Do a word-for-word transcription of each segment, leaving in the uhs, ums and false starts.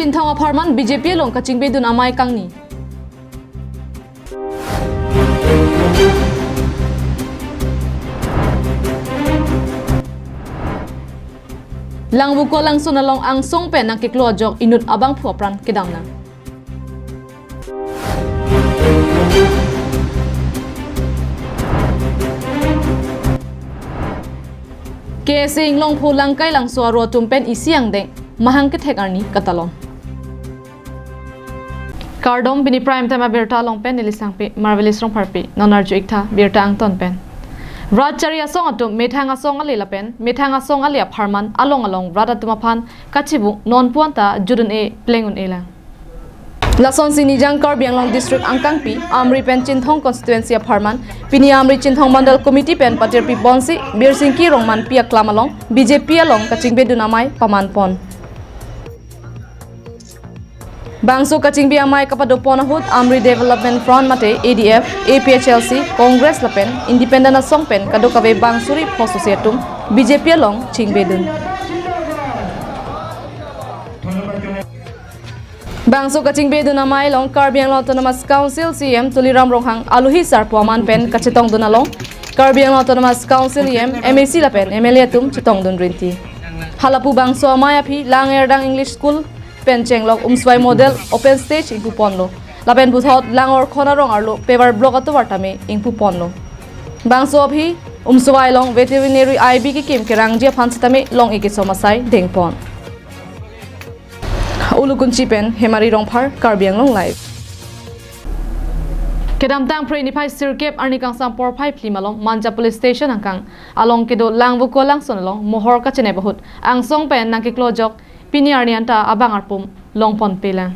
Chinthong apharman B J P along kachingbedun amei kangni. Langvoku Langsun along angsong pen nangkeklo ajok inut abangphu apran kedam nang. K S A Inglongpho Langkai Langso aro atum pen isi angdeng mahang kethek arni katalon. Kardom, pini Prime Time abirta along pen neli Sangpi Marvelous Rongpharpi. Non arju-ik tha birta angton pen. Rat chari asong atum methang asong ale lapen methang asong ale apharman along along rat atum aphan kachibuk non puan ta jut un-e pleng un-e lang. Lasonsi Nijang Karbi Anglong District angkangpi Amri pen Chinthong constituency apharman pini Amri Chinthong Mandal Committee pen patirpi ponsi Birsingki Rongmanpi aklam along B J P along kachingbedun amei paman pon. Bangso kachingbe amei kapado pon ahut Amri Development Front mate A D F, A P H L C, Congress lapen Independent asong pen kadokave bang suri phosose atum B J P along chingbedun. Bangso kachingbedun amei along Karbi Anglong Autonomous Council C E M Tuliram Ronghang aluhi sarpo aman pen kachetongdun along Karbi Anglong Autonomous Council E M, M A C lapen M L A atum chetongdun rinti. Halapu bangso amei aphi Lang Erdang English School pen chenglok Umswai Model Open Stage ingpu ponlo. Lapen puthot Langor khon arong arlo paver block atovar tame ingpu ponlo. Bangso aphi Umswai along veterinary I B kekim kerangji aphan sitame long-e keso masai dengpon. Ulukunchi pen Hemari Rongphar, Karbi Anglong Live. Kedamtang Phre niphai sirkep arni kangsam porphai phli malom Manja Police Station angkang along kedo Langvoku Langsun along mohor kachinep ahut angsong pen nangkeklo ajok pini arni anta abang arpum longponpe lang.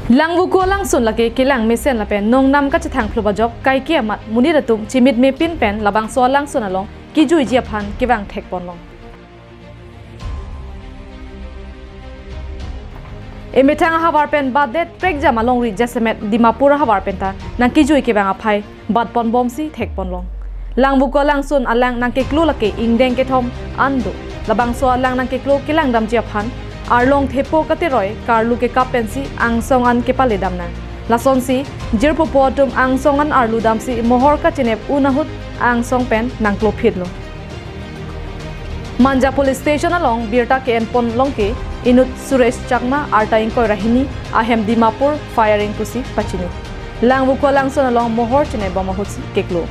Langvoku Langsun lake kelang mesen lapen nongnam kachethang phlup ajok kaike amat monit atum chimit mepin pen labangso alangsun along kijuiji aphan kevang thekponlong. Emethang ahavar pen batdet prekjam alongri jasemet Dimapur ahavar penta nangkijui kevang aphai batponbomsi thekponlong. Langvoku Langsun alang nangkeklo lake ingdeng kethom an do. Labangso alang nangkeklo kelangdamji aphan arlong thepo kateroi karlu kekap pensi angsong an kepaledam nang. Lasonsi jirpopo atum angsong an arlu damsi mohor kachinep un ahut angsong pen nangklophitlo. Manja Police Station along birta ke-enponlong ke inut Suresh Chakma arta ingkoi ra hini ahem Dimapur firing pusi pachini. Langvoku Langsun along mohor chinebom ahutsi keklo.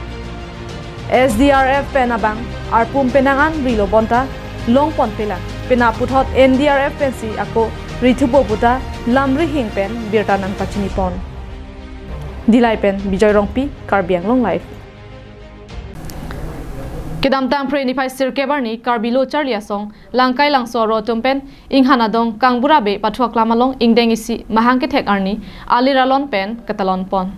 S D R F pen abang arpum penang an rilo bonta longponpe lang. Penap puthot N D R F pensi ako rithupo puta lamrihing pen birta nangpachinipon. Dillai pen Bijoy Rongpi, Karbi Anglong Live. Kedamtang Phre niphai sirkep arni Karbi Lo Charli Asong Langkai Langso aro atum pen Inghan adong Kangbura Bey pathu aklam along ingdeng isi mahang kethek arni alir alon pen katalonpon.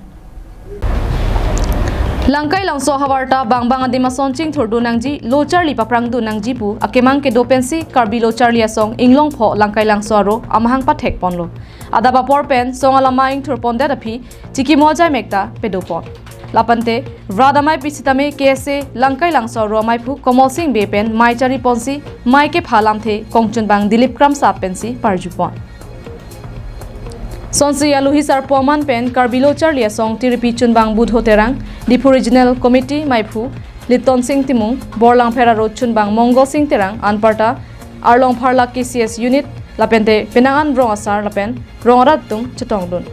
Langkai Langso ahavar ta bangbang adim ason chingthurdun nangji, lo charli paprangdun nangji pu akemang kedo pensi Karbi Lo Charli Asong Inglongpho Langkai Langso aro amahang pathekponlo. Adap apor pen song alama ingthurpondet aphi chikimo ajaimek ta pedopon. Lapente rat ameipi sitame K S A Langkai Langso aro ameiphu Komol Sing Bey pen mei chariponsi mei kepha lamthe kongchunbang Dilip Kramsa pensi parjupon. Sonsi aluhi sarpo aman pen Karbi Lo Charli Asong tiripi chunbang Budho Terang, Diphu Regional Committee meiphu Liton Sing Timung, Borlangpher aro chunbang Mongol Sing Terang, anparta arlong pharlak K C S unit, lapente penang an rong asar lapen rong arat atum chetongdun.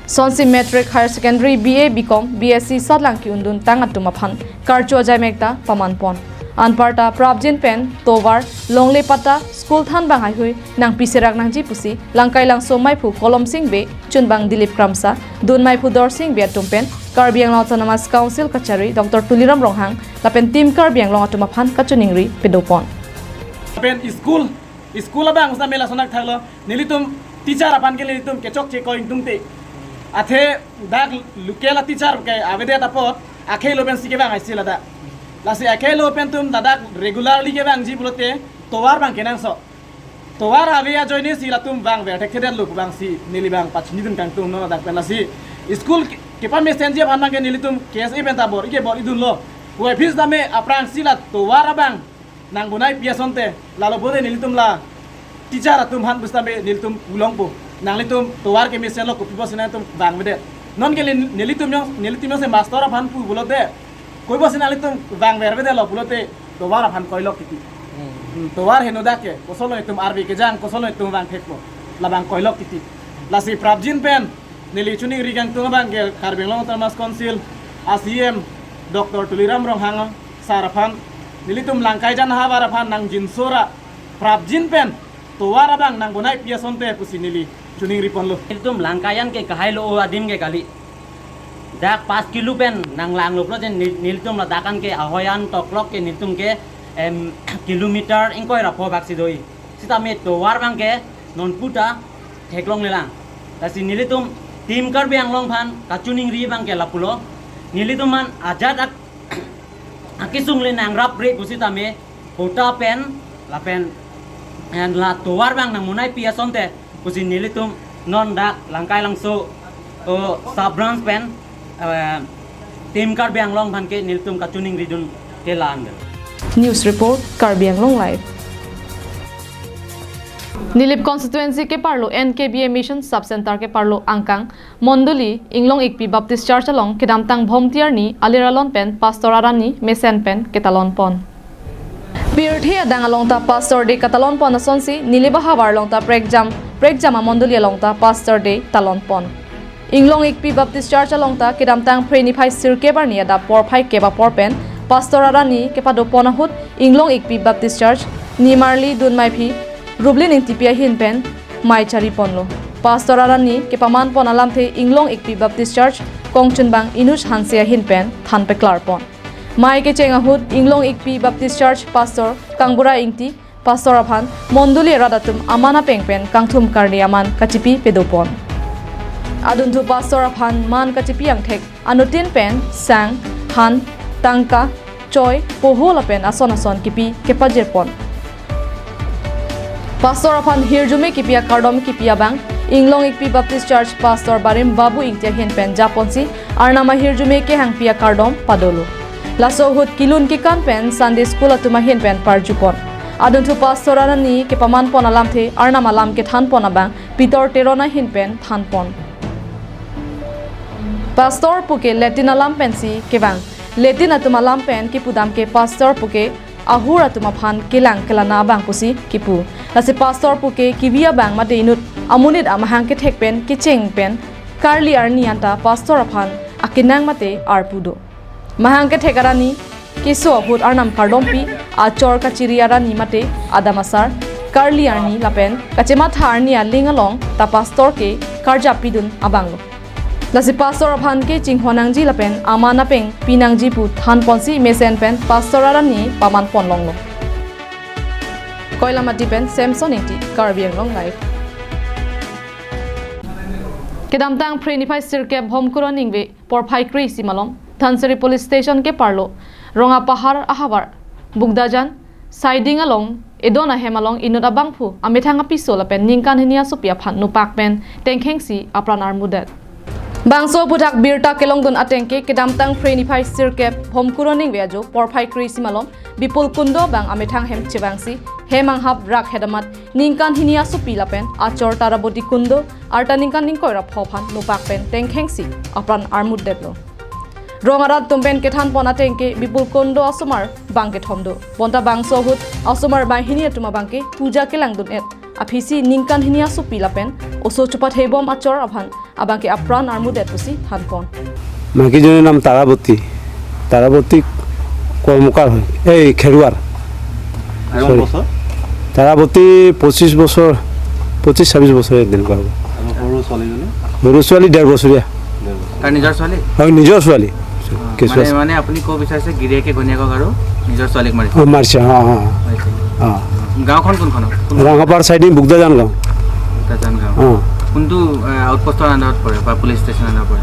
Sonsi Matric, Higher Secondary, B A, B Com, B S C satlang ki-undun tang atum aphan karcho ajaimek ta pamanpon. Anparta prapjin pen tovar, longle patta, school thanbang haihui nangpiserak nangji pusi Langkai Langso meiphu Kolom Sing Bey, chunbang Dilip Kramsa, dun meiphu Dor Sing Bey atum pen Karbi Anglong Autonomous Council kachari Doctor Tuliram Ronghang lapen Team Karbi Anglong atum aphan kachiningri pedopon. Pen school, school abang samela sonak thaklo, nelitum teacher aphan ke nelitum kechokche ko ingtungte. Athe dak local teacher ke avedet apot akhei lo pensi kevang aisi ladak. Lasi akhei lo pen atum ladak regularly kevangji pulote tovar abang kenangsot. Tovar ave ajoine si latum vangver thekthedetlo pu abangsi neli abang pachinidun kangtung non ladak pen. Lasi school ke-, kepamesenji aphan abang ke nelitum K S A penta bor-i ke bor-idunlo. Puvoiphit tame aphrangsi la tovar abang nangbonaipi asonte, lalo pute nelitum la Teacher atum aphan pusitame nelitum pulongpo. Nanglitum tovar kemesenlo, kopi pusi nanglitum vangvedet. Non ke neli-, nelitum jong, nelitum jongsi master aphan pu pulote, kopi pusi nanglitum vangvervedetlo pulote, tovar aphan koilok titi. Hmm. Hmm, tovar henodak ke, kosonlo itum arve kejang, kosonlo itum vangthekpo. Labang koilok titi. Lasi prapjin pen neli choningri kangtung abang ke Karbi Anglong Autonomous Council a C E M Doctor Tuliram Ronghang sir aphan, nelitum Langkaijan ahavar aphan nangjinso ra prapjin pen tovar abang nangbonai pi asonte pusi neli choningri ponlo. Nelitum Langkaijan ke kahailo adim ke kali. Dak pas kilo pen nanglanglo pulo jen nel-, nelitum ladak an ke ahoi an toklok ke nelitum ke, em, kilometer ingkoi ra pho bak si do-i. Sitame tovar abang ke non puta theklonglelang. Lasi nelitum Team Karbi Anglong aphan kachoningri abang ke lapulo. Nelitum aphan ajat ak-, akesung le nangrapre pusitame kota pen lapen, eh, la tovar abang nangbonai pi asonte pusi nelitum non dak Langkailangso, o, sub branch pen, eh, Team Karbi Anglong aphan ke nelitum kachoningridun ke la-an. News report, Karbi Anglong Live. Nilip constituency keparlo N K B A Mission Sub Center keparlo angkang mondoli Inglong Ikpi Baptist Church along kedamtang Bhomti arni alir alon pen pastor arani mesen pen ketalon pon. Pirthe adang along ta Pastor Day katalon pon asonsi Nilip ahavar along ta prekjam, prekjam amondoli along ta Pastor Day talon pon. Inglong Ikpi Baptist Church along ta kedamtang Phre niphai sirkep arni adap porphai kep apor pen pastor arani kepado pon ahut Inglong Ikpi Baptist Church nimarli dunmaiphi Rublin Ingtipi ahin pen mei chari ponlo. Pastor arani kepaman pon alamthe Inglong Ikpi Baptist Church kongchunbang Inush Hanse ahin pen than peklar pon. Mei kecheng ahut Inglong Ikpi Baptist Church Pastor Kangbura Ingti, pastor aphan mondoli arat atum aman apeng pen kangthum karni aman kachipi pedo pon. Adunthu pastor aphan man kachipi angthek anuttin pen sang, han, tangka, choi, poho lapen ason ason kipi kepajir pon. Pastor aphan hirjume kipi akardom kipi abang Inglong Ikpi Baptist Church Pastor Barim Babu Ingti ahin pen japonsi Arnam ahirjume kehangpi akardom padolo. Laso ahut kelun kekan pen Sunday School atum ahin pen parju pon. Adunthu pastor arani kepaman pon alamthe Arnam alam kethan pon abang Peter Teron ahin pen than pon. Pastor puke Latin alam pensi kevang. Latin atum alam pen kipudam ke pastor puke ahur atum aphan kelang kelana abang pusi kipu. Lasi pastor puke kevi abang mate inut amonit amahang kethek pen kecheng pen karli arni anta pastor aphan akenang mate arpu do. Mahang kethek arni keso ahut Arnam kardompi, achor kachiri arni mate adam asar, karli arni lapen kachematha arni aling along ta pastor ke karjap pidun abanglo. Lasi pastor aphan ke chinghon nangji lapen aman apeng pinangji pu than ponsi mesen pen pastor arani paman pon longlo. Koilamati pen Samson Ingti, Karbi Anglong Live. Kedamtang Phre niphai sirkep Bhomkuro ningve porphai kre-isi malom Dhansiri Police Station keparlo Rongapahar ahavar Bugdajan Saiding along edon ahem along inut abangphu amethang apiso lapen ningkan hini asopi aphan nopak pen tengkhengsi apran armudet. Bangso aphuthak birta kelongdun ateng ke kedamtang Phre niphai sirkep Bhomkuro ningve ajo porphai kre-isi malom Bipul Kundo abang amethang hem chevangsi hem anghap rak hedamat ningkan hini asopi lapen achor Taraboti Kundo arta ningkan ingkoi ra pho aphan nopak pen tengkhengsi apran armudetlo. Rong arat atum pen kethan pon ateng ke Bipul Kundo asomar bang kethom do. Bonta bangso ahut asomar banghini atum abang ke puja kelangdun-et aphisi ningkan hini asopi lapen oso chepathe bom achor aphan abang ke apran armudet pusi than pon. মাইকীজনীৰ নাম তাৰাৱতী, তাৰাৱতী কৰ্মকাৰ হয়, এই খেৰুৱাৰ। আৰু চৰি। বছৰ? তাৰাৱতী পঁচিছ বছৰ, পঁচিছ ছাব্বিছ বছৰ তেনেকুৱা হ'ব। আৰু সৰু ছোৱালীজনী? সৰু ছোৱালী ডেৰ বছৰীয়া। ডেৰ বছৰ। তাৰ নিজৰ ছোৱালী? হয়, নিজৰ ছোৱালী। অ, কেঁচুৱা মানে, ছোৱালী। মানে আপুনি ক'ব বিচাৰিছে গিৰিয়েকে ঘৈণীয়েকক আৰু নিজৰ ছোৱালীক মাৰিছে? অ, মাৰিছে, অ, অ। মাৰিছে। অ। গাঁওখন কোনখন? কোন ৰাঙাপাৰ চাইডে বুগদাজান গাঁও। বুগদাজান গাঁও। অ। কোনটো, এ, আউটপোষ্টৰ আণ্ডাৰত পৰে বা পুলিচ ষ্টেচনৰ আণ্ডাৰত পৰে?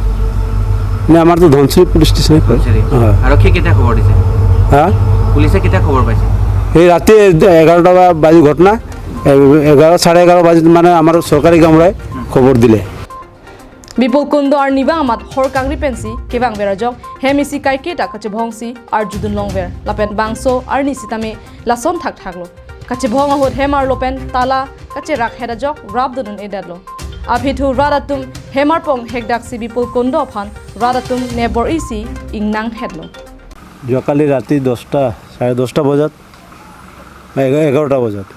নে, আমাৰতো ধনশিৰি পুলিচ ষ্টেচনে পৰে। ধনশিৰি। হয়। আৰক্ষীয়ে কেতিয়া খবৰ দিছে? হা? পুলিচে কেতিয়া খবৰ পাইছে? এই ৰাতি এঘাৰটা বা-, বাজি ঘটনা, এ-, এঘাৰ, চাৰে এঘাৰ বাজিত মানে আমাৰ চৰকাৰী গাঁওবুঢ়াই হুম। খবৰ দিলে। Bipul Kundo arni bang amat hor kangri pensi kevang ver ajok hem isi kaiketa kachebhongsi arjudun longver lapen bangso arni sitame lason thakthaklo. Kachebong ahut hem arlo pen tala kacherakhet ajok rapdun un-edetlo. Aphi thu rat atum hem arpong hekdaksi Bipul Kundo aphan rat atum ne bor-isi ingnanghetlo. যোৱাকালি ৰাতি দহটা, চাৰে দহটা বজাত বা এঘা-, এঘাৰটা বজাত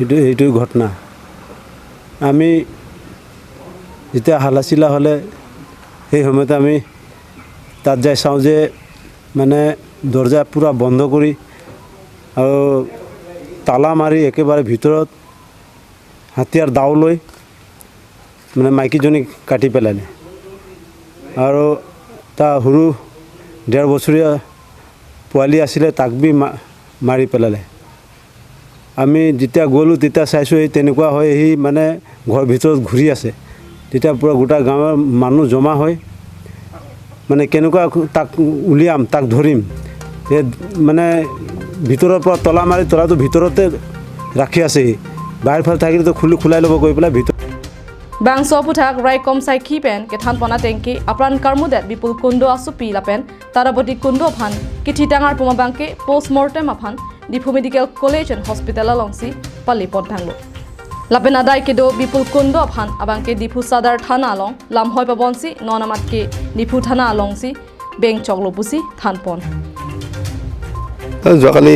এইটো, এইটো ঘটনা। আমি যেতিয়া হালাচিলা হ'লে, সেই সময়তে আমি তাত যাই চাওঁ যে মানে দৰ্জা পূৰা বন্ধ কৰি আৰু তালা মাৰি একেবাৰে ভিতৰত হাতিয়াৰ দাও লৈ মানে মাইকীজনীক কাটি পেলালে। আৰু তাৰ সৰু ডেৰ বছৰীয়া পোৱালি আছিলে, তাক বি মা-, মাৰি পেলালে। আমি যেতিয়া গ'লোঁ, তেতিয়া চাইছোঁ, এই তেনেকুৱা হয়, সি মানে ঘৰ ভিতৰত ঘূৰি আছে। তেতিয়া পূৰা গোটা গাঁৱৰ মানুহ জমা হয়, মানে কেনেকুৱা তাক উলিয়াম, তাক ধৰিম। এই মানে ভিতৰৰ পৰা তলা মাৰি, তলাটো ভিতৰতে ৰাখি আছে সি। বাহিৰ ফালে থাকিলেতো খুলি, খোলাই ল'ব কৈ পেলাই ভিতৰত। Bangso aphuthak raikom saikhi pen kethanpon ateng ke apran karmudet Bipul Kundo asopi lapen Taraboti Kundo aphan kethitang arpum abangke post mortem aphan Diphu Medical College and Hospital alongsi palepon tanglo. Lapen adai kedo Bipul Kundo aphan abangke Diphu Sadar Thana along lamhoi pabonsi non amat ke Diphu Thana alongsi bengchoklo pusi thanpon. যোৱাকালি,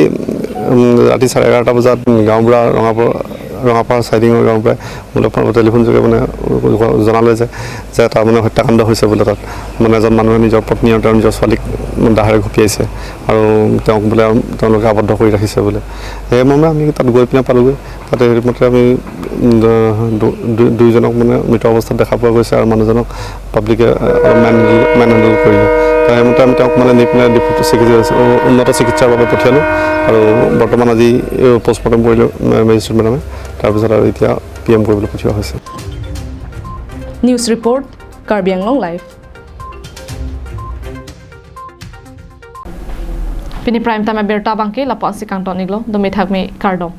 উম, ৰাতি চাৰে এঘাৰটা বজাত গাঁওবুঢ়া ৰঙাপুৰ, ৰঙাপাৰ চাইডিঙৰ গাঁওবুঢ়াই মোলৈ ফোন, টেলিফোন যোগে মানে জনালে যে, যে এটা মানে হত্যাকাণ্ড হৈছে বোলে তাত। মানে এজন মানুহে নিজৰ পত্নী আৰু তেওঁৰ নিজৰ ছোৱালীক দাহেৰে ঘপিয়াইছে আৰু তেওঁক বোলে তেওঁলোকে আবদ্ধ কৰি ৰাখিছে বোলে। সেই মৰ্মে আমি তাত গৈ পিনে পালোগৈ। তাতে সেইমতে আমি, উম, দু-, দু-, দুইজনক মানে মৃত অৱস্থাত দেখা পোৱা গৈছে আৰু মানুহজনক পাব্লিকে, আহ, অলপ মেন-, মেনহেণ্ডল কৰিলে। তো সেইমতে আমি তেওঁক মানে নি পিনে ডিফুটো চিকিৎসা, উ-, উন্নত চিকিৎসাৰ বাবে পঠিয়ালোঁ আৰু বৰ্তমান আজি, আহ, পোষ্টমৰ্টেম কৰিলে মে-, মেজিষ্ট্ৰেট মেডামে। তাৰপিছত আৰু এতিয়া পি এম কৰিবলৈ পঠিওৱা হৈছে। News report, Karbi Anglong Live. Pini prime time abirta abangke lapu-ansi kangton-iklo, dome thakme kardom.